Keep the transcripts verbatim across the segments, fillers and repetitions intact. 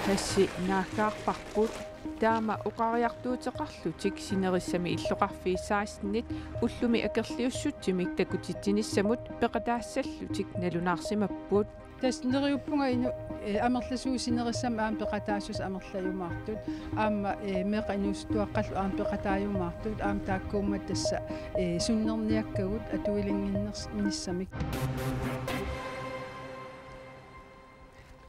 Hashi naaggaarparput, taama oqariartuuteqarlutik sinerissami illoqarfiit sekstenit ullumi akerliussutsimik takutitsinissamut peqataassallutik nalunaarsimapput. Tassa neriuppunga inu-, eh, amerlasuut sinerissami aamma peqataassuseq amerlajumaartut. Aamma, eh, meeqqat inuusuttuaqqallu aamma peqataajumaartut. Aamma taakkuummata tassa, eh, sunnerniakkagut atuilinnginnissamik.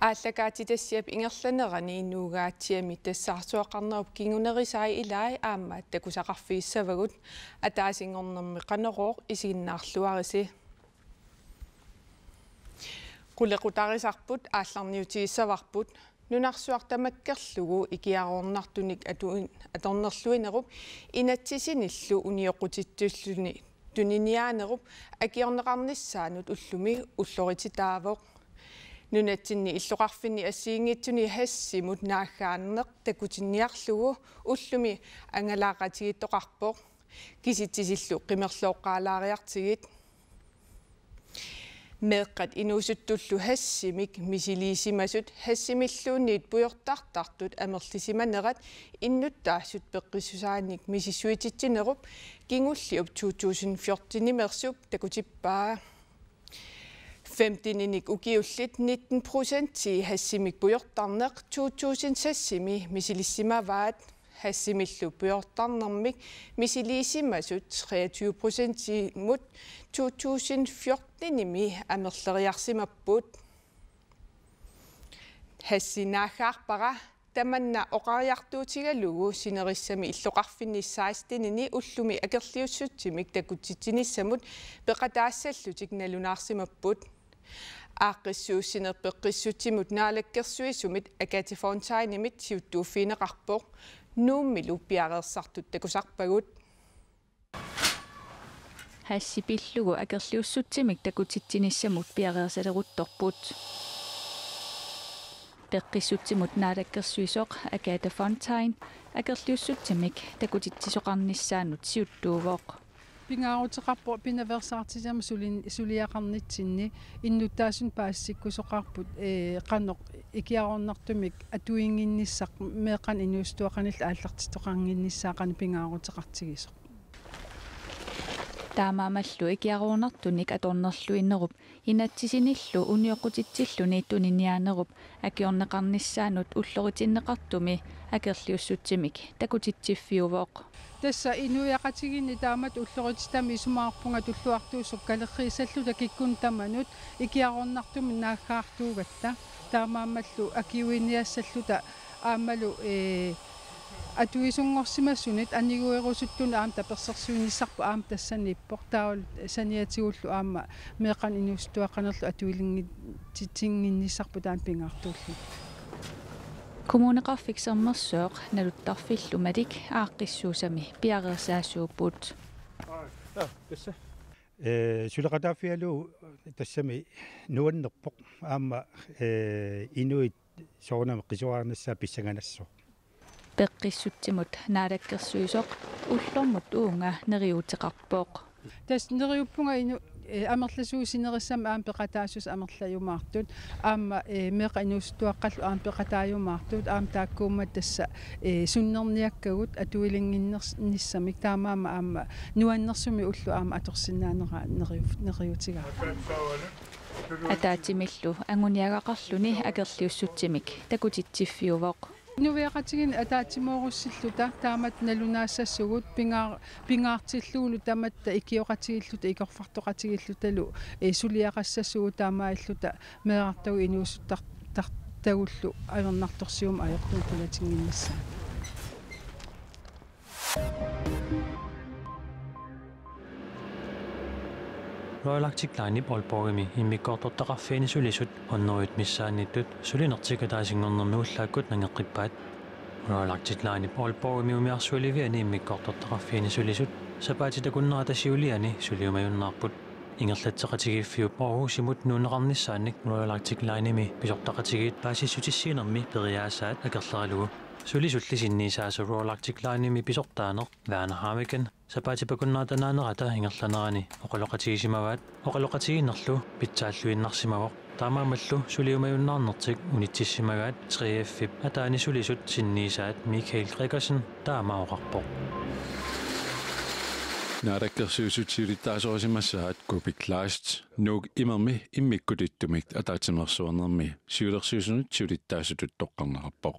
Aallakaatitassiap ingerlanerani Nuugaatsiami tassaarsuaqarnerup kingunerisai ilai aamma takusaqarfigissavagut. Ataasinngornermi Qanorooq isiginnaarluarisi. Qulequtarisarput aallarniutigissavarput. Nunarsuaq tamakkerlugu ikiaroornartunik atuin-, atornerluinerup inatsisinillu unioqqutitsillutik tuniniaanerup akiorneqarnissaanut ullumi ullorititaavoq. Nunatsinni illoqarfinni assigiinngitsuni hashimut naaggaarneq takutinniarlugu ullumi angalaaqatigiittoqarpoq. Kisitsisillu qimerlooqqaalaariartigit. Meeqqat inuusuttullu hashimik misiliisimasut hashimilluunniit pujortartartut amerlisimanerat innuttaasut peqqissusaanik misissuititsinerup kingulliup to tusind fjortenimersup takutippaa. Femteninik ukiullit nitten procentii hashimik pujortarneq to tusind seksimi misilissimavaat. Hashimillu pujortarnermik misiliisimasut treogtyve procentimut to tusind fjortenimi amerleriarsimapput. Hashi naaggaarpara tamanna oqariartuutigalugu sinerissami illoqarfinni sekstenini ullumi akerliussutsimik takutitsinissamut peqataassallutik nalunaarsimapput. Aaqqissuussineq peqqissutsimut naalakkersuisumit Agathe Fontainimit siuttuuffigineqarpoq. Nuummilu piareersartut takusarpagut. Hashi pillugu akerliussutsimik takutitsinissamut piareersaleruttorput. Peqqissutsimut naalakkersuisoq Agathe Fontain akerliussutsimik takutitsisoqarnissaanut siuttuuvoq. Pingaaruteqarpoq pinaveersaartitamik sulin-, suliaqarnitsinni innuttaasunik paasissikkusoqarput, ee, qanoq ikiaroornartumik atuinnginnissaq meeqqanut inuusuttuaqqanillu aallartittoqannginnissaa qanoq pingaaruteqartigisoq. Taamaammallu ikiaroornartunik atornerluinerup inatsisinillu unioqqutitsilluni tuniniaanerup akiorneqarnissaanut ulloritinneqartumi akerliussutsimik takutitsiffiuvoq. Tassa inuiaqatigiinni taamatut ullorititami isumaqarpunga tulluartuusoq kalerriissalluta kikkunnut tamanut ikiaroornartumik naaggaartuugatta. Taamaammallu akiuiniassalluta aammalu, ee, atuisunngorsimasunit aniguerusuttunut aamma tapersersuinissarput aamma tassaniippoq. Taavalu saniatigullu aamma meeqqanut inuusuttuaqqanerlu atuilinngi-, titsinnginnissarput taanna pingaartuulluni. Kommuneqarfik Sermersooq naluttarfillu Malik aaqqissuussami piareersaasuupput. Ja, tassa. Ee, suleqataaffigalugu tassami nuannerpoq aamma, ee, inuit soorunami qisuariarnissaat pissanganassaaq. Peqqissutsimut naalakkersuisoq ullormut uunga neriuuteqarpoq. Tassa neriuppunga inu-, ee, amerlasuut sinerissami aamma peqataassuseq amerlajumaartut. Aamma, ee, meeqqat inuusuttuaqqallu aamma peqataajumaartut. Aamma taakkuummata tassa, ee, sunnerniakkagut atuilinnginners-, nissamik. Taamaammat aamma nuannersumik ulloq aamma atorsinnaanera neriu-, neriuutigaarput. Ataatsimillu anguniagaqarluni akerliussutsimik takutitsiffiuvoq. Inuiaqatigiinni ataatsimoorussilluta taamatut nalunaassasugut pingaa-, pingaartillugulu tamatta ikioqatigiilluta ikorfartoqatigiillutalu, ee, suliaqassasugut taamaalilluta meerartagut inuusuttar-, tar-, tagullu ajornartorsiummik ajortumik qulatinnginnissaat. Royal Arctic Linep Aalborgimi immikkoortortaqarfiani sulisut hundredet missaanniittut sulinertik ataasinngornermi ullaakkut nangeqqippaat. Royal Arctic Linep Aalborgimi umiarsualiviani immikkoortortaqarfiani sulisut sapaatip akunnerata siuliani suliumajunnaarput. Ingerlatseqatigiiffiup Aarhusimut nuunneqarnissaannik Royal Arctic Linemi pisortaqatigiit paasissutissiinermi periaasaat akerleralugu. Sulisulli sinniisaasa Royal Arctic Linemi pisortaaneq Werner Haviken sapaatip akunnerata naanerata ingerlanerani oqaloqatigisimavaat. Oqaloqatigiinnerlu pitsaalluinnarsimavoq. Taamaammallu suliumajunnaarnertik unitsissimagaat tre F-ip ataani sulisut sinniisaat Michael Gregersen taama oqarpoq. Naalakkersuisut siulittaasorisimassaat Kuupik Kleist Nuuk imermi immikkut ittumik ataatsimeersuarnermi siulersuisunut siulittaasutut toqqarneqarpoq.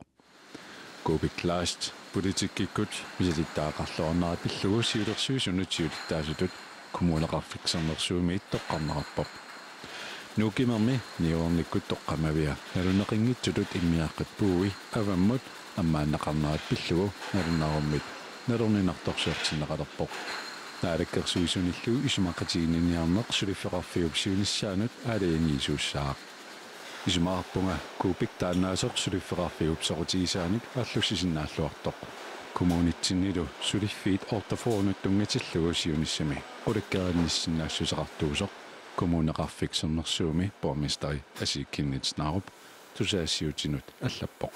Kuupik Kleist politikkikkut misilittagaqarluarnera pillugu siulersuisunut siulittaasutut Kommuneqarfik Sermersuumiit toqqarneqarpoq. Nuuk imermi niuernikkut toqqammavia nalunneqanngitsutut immiaqqat puui avammut ammaannaqarnerat pillugu nalunaarummik nalorninartorsiortinneqalerpoq. Naalakkersuisunillu isumaqatigiinniniarneq suliffeqarfiup siunissaanut aalajangiisuussaaq. Isumaqarpunga Kuupik taannaasoq suliffeqarfiup soqutigisaanik aallussisinnaalluartoq. Kommunitsinnilu suliffiit otteogfyrrenut tunngatillugu siunissami qulakkeerinnissinnaassuseqartuusoq Kommuneqarfik Sermersuumi borgmesteri Asii Chemnitz Narup tusagassiuutinut allappoq.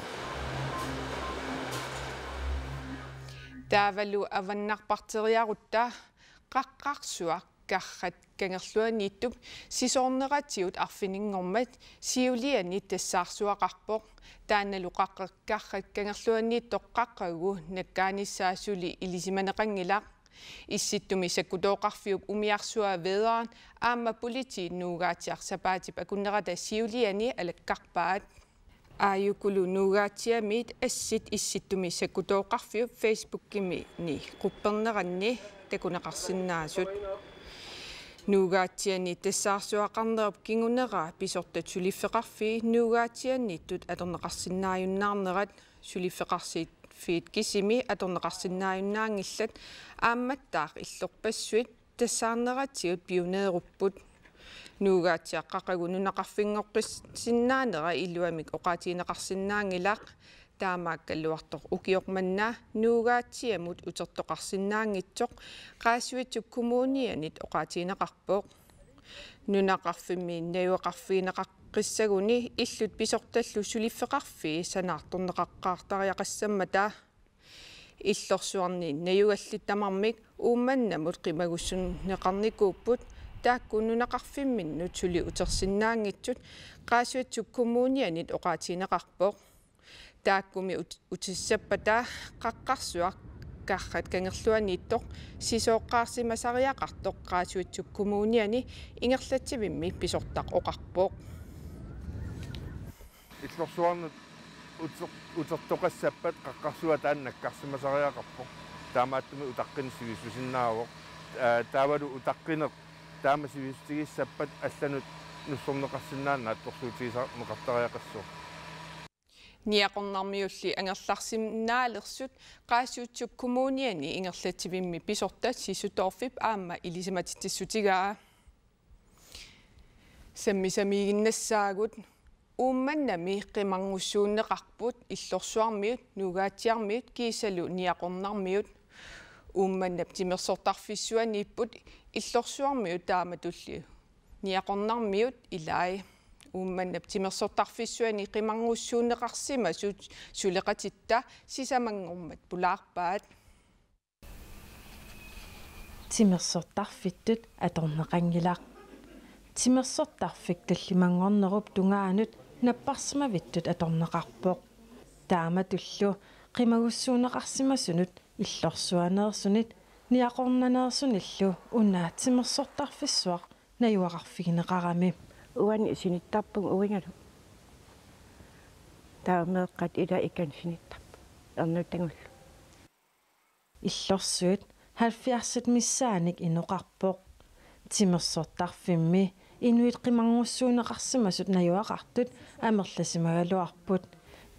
Taavalu avannarparteriarutta Qaqqarsuaq Karrat Kangerluaniittup sisoorneratigut arfininngormat siuliani tassaarsuaqarpoq. Taannalu Qaqqat Karrat Kangerluaniittoq qaqqagu nakkaanissaa suli ilisimaneqanngilaq. Issittumi sakkutooqarfiup umiarsuaa Vedran aamma politiit Nuugaatsiaq sapaatip akunnerata siuliani alakkarpaat. Aajukulu Nuugaatsiamiit assit Issittumi sakkutooqarfiup Facebookimi qupperneranni takuneqarsinnaasut. Nuugaatsiani tassaarsuaqarnerup kingunera pisortat suliffeqarfii Nuugaatsianiittut atorneqarsinnaajunnaarnerat, suliffeqarfiit kisimi atorneqarsinnaajunnaanngillat aammattaaq illorpassuit tassaarneratigut piuneerupput. Nuugaatsiaq qaqqagu nunaqarfinngoqqissinnaanera iluamik oqaatigineqarsinnaanngilaq. Taamaakkaluartoq ukioq manna Nuugaatsiamut utertoqarsinnaanngitsoq Qaasuitsup Kommunianit oqaatigineqarpoq. Nunaqarfimmi najugaqarfigineqaqqissaguni illut pisortallu suliffeqarfii sanaartorneqaqqaartariaqassammata. Illorsuarni najugallit tamarmik Uummannamut qimagussuunneqarnikuupput, taakku nunaqarfimminnut suli utersinnaanngitsut Qaasuitsup Kommunianit oqaatigineqarpoq. Taakkumi ut-, utissappata Qaqqarsuaq Karrat Kangerluaniittoq sisooqqaarsimasariaqartoq Qaasuitsup Kommuniani ingerlatsivimmi pisortaq oqarpoq. Illorsuarnut uter-, utertoqassappat qaqqarsuaq taanna nakkarsimasariaqarpoq. Taamaattumik utaqqinaq sivissusinnaavoq. Aa, taavalu utaqqineq taama sivissutigissappat allanut nussorneqarsinnaanera naatsorsuutigisarneqartariaqassaaq. Niaqornarmiulli angerlarsinnaalersut Qaasuitsup Kommuniani ingerlatsivimmi pisortat Sissutoorfip aamma ilisimatitsissutigaa. Sammisamiiginnassaagut. Uummannami qimarngussuunneqarput Illorsuarmiut, Nuugaatsiarmiut kiisalu Niaqornarmiut. Uummannap timersortarfissuaniipput Illorsuarmiut taamatulli Niaqornarmiut ilai. Uummannap timersortarfissuani qimarngussuunneqarsimasut suleqatitta sisamanngormat pulaarpaat. Timersortarfittut atorneqanngilaq. Timersortarfik tallimanngornerup tungaanut napparsimavittut atorneqarpoq. Taamatullu qimagussuunneqarsimasunut Illorsuaneersunit Niaqornaneersunillu una timersortarfissuaq najugaqarfigineqarami. Uani sinittarpunga uingalu. Taava meeqqat ila ikani sinittarput. Ernutangullu. Illorsuit halvfjerdsit missaannik inoqarpoq. Timersortarfimmi inuit qimarngussuunneqarsimasut najugaqartut amerlasimagaluarput.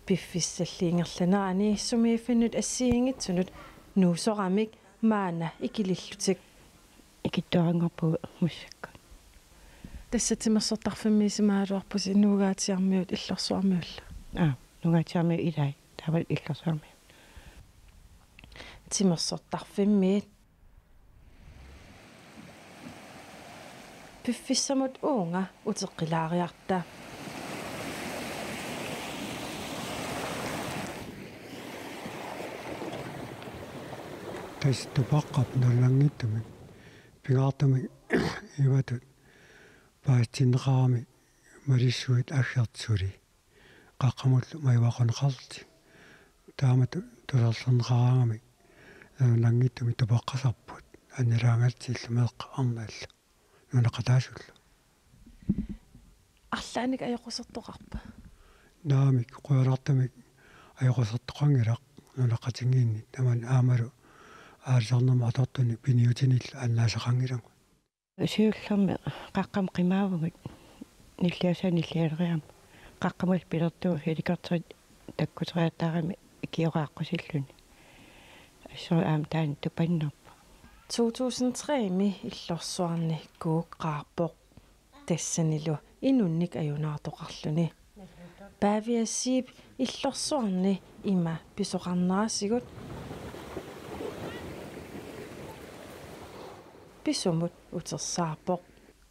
Piffissalli ingerlanerani sumiiffinnut assigiinngitsunut nuusoramik maanna ikilillutik. Ikittuaranngorpugut massakkut. Tassa timersortarfimmi isumagaluarpusi Nuugaatsiarmiut Illorsuarmiullu. Aa, Nuugaatsiarmiut ilai, taavalu Illorsuarmiut. Timersortarfimmiit piffissamut uunga uteqqilaariarta. Tassa tupaqqap nalunanngitsumik pingaartumik imatut paasitinneqarami malissuit aggertut suli qaqqamullu majuaquneqarlutik. Taamatut tusarlerneqaraangamik nalunanngitsumik tupaqqasarput annilaangallutillu meeqqat arnallu nunaqqataasullu. Arlaannik ajoqusertoqarpa? Naamik, qujanartumik ajoqusertoqanngilaq nunaqqatinnginnit, tamanna aammalu aalisarnermut atortunik piniutinillu annaasaqanngilagut. Siullermik qaqqamut qimaavugut, nilliassaq nillialeriarmat. Qaqqamut pilertugut helikopterit takkuteriataarami ikioqqaaqqusillutik. Assut aamma taanna tupannerpoq. To tusind tre-mi Illorsuarni Kuuk qaarpoq. Tassanilu inunnik ajunaartoqarluni. Pavia Zeeb Illorsuarni ima pisoqarnerisigut pisumut utersaarpoq.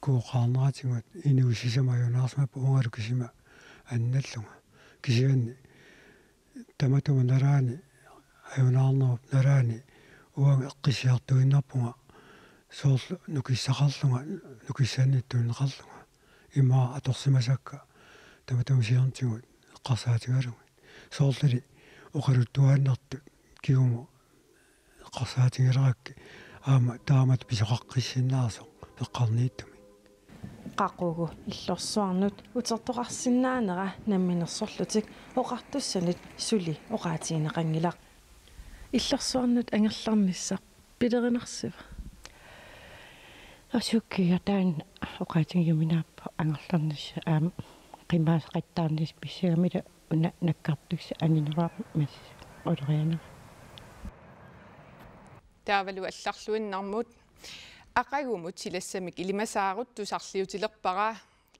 Kuuk qaarneratigut inuup sisamat ajunaarsimapput uangalu kisima annallunga. Kisianni tamatuma nalaani, ajunaarnerup nalaani uanga eqqissiartuinnarpunga soorlu nukissaqarlunga, nukissannittuunneqarlunga. Ima atorsimasakka tamatuma siornatigut eqqarsaatigalugit. Soorluli oqaluttuaannartut kingumut eqqarsaatigilerakkit aamma taamatut pisoqaqqissinnaasoq eqqarniittumik. Qaqugu Illorsuarnut utertoqarsinnaanera namminersorlutik oqartussanit suli oqaatigineqanngilaq. Illorsuarnut angerlarnissaq pilerinarsiva? Asukkiga taanna oqaatigiuminaappoq angerlarnissaq aamma qimaasaqattaarnissaq pissangamila una nakkartussaq angineruarmasi ulorianera. Taavalu allarluinnarmut. Aqagumut silassamik ilimasaarut tusarliutilerpara.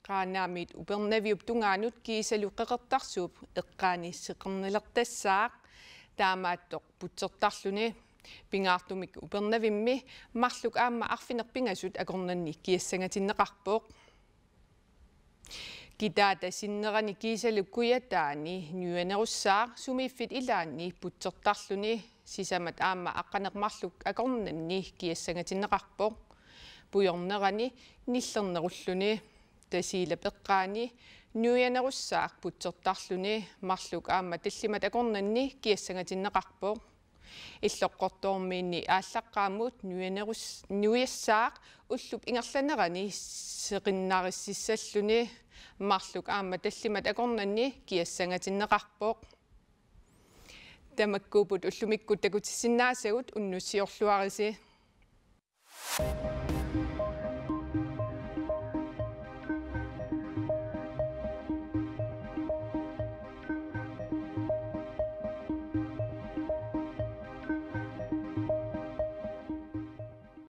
Qaanaamiit Upernaviup tungaanut kiisalu Qeqertarsuup eqqaani seqernalertassaaq. Taamaattoq putsertarluni. Pingaartumik Upernavimmi marluk aamma arfineq-pingasut akornanni kiassangatinneqarpoq. Kitaata sinnerani kiisalu kujataani nujanerussaaq sumiiffik ilaanni putsertarluni. Sisamat aamma aqqaneq-marluk akornanni kiassangatinneqarpoq. Pujornerani nillernerulluni. Tasiilap eqqaani nujanerussaaq putsertarluni. Marluk aamma tallimat akornanni kiassangatinneqarpoq. Illoqqortoormiinni aallaqqaammut nujanerus-, nujassaaq ullup ingerlanerani seqinnarissalluni. Marluk aamma tallimat akornanni kiassangatinneqarpoq. Tamakkuupput ullumikkut takutissinnaasagut, unnussiorluarisi.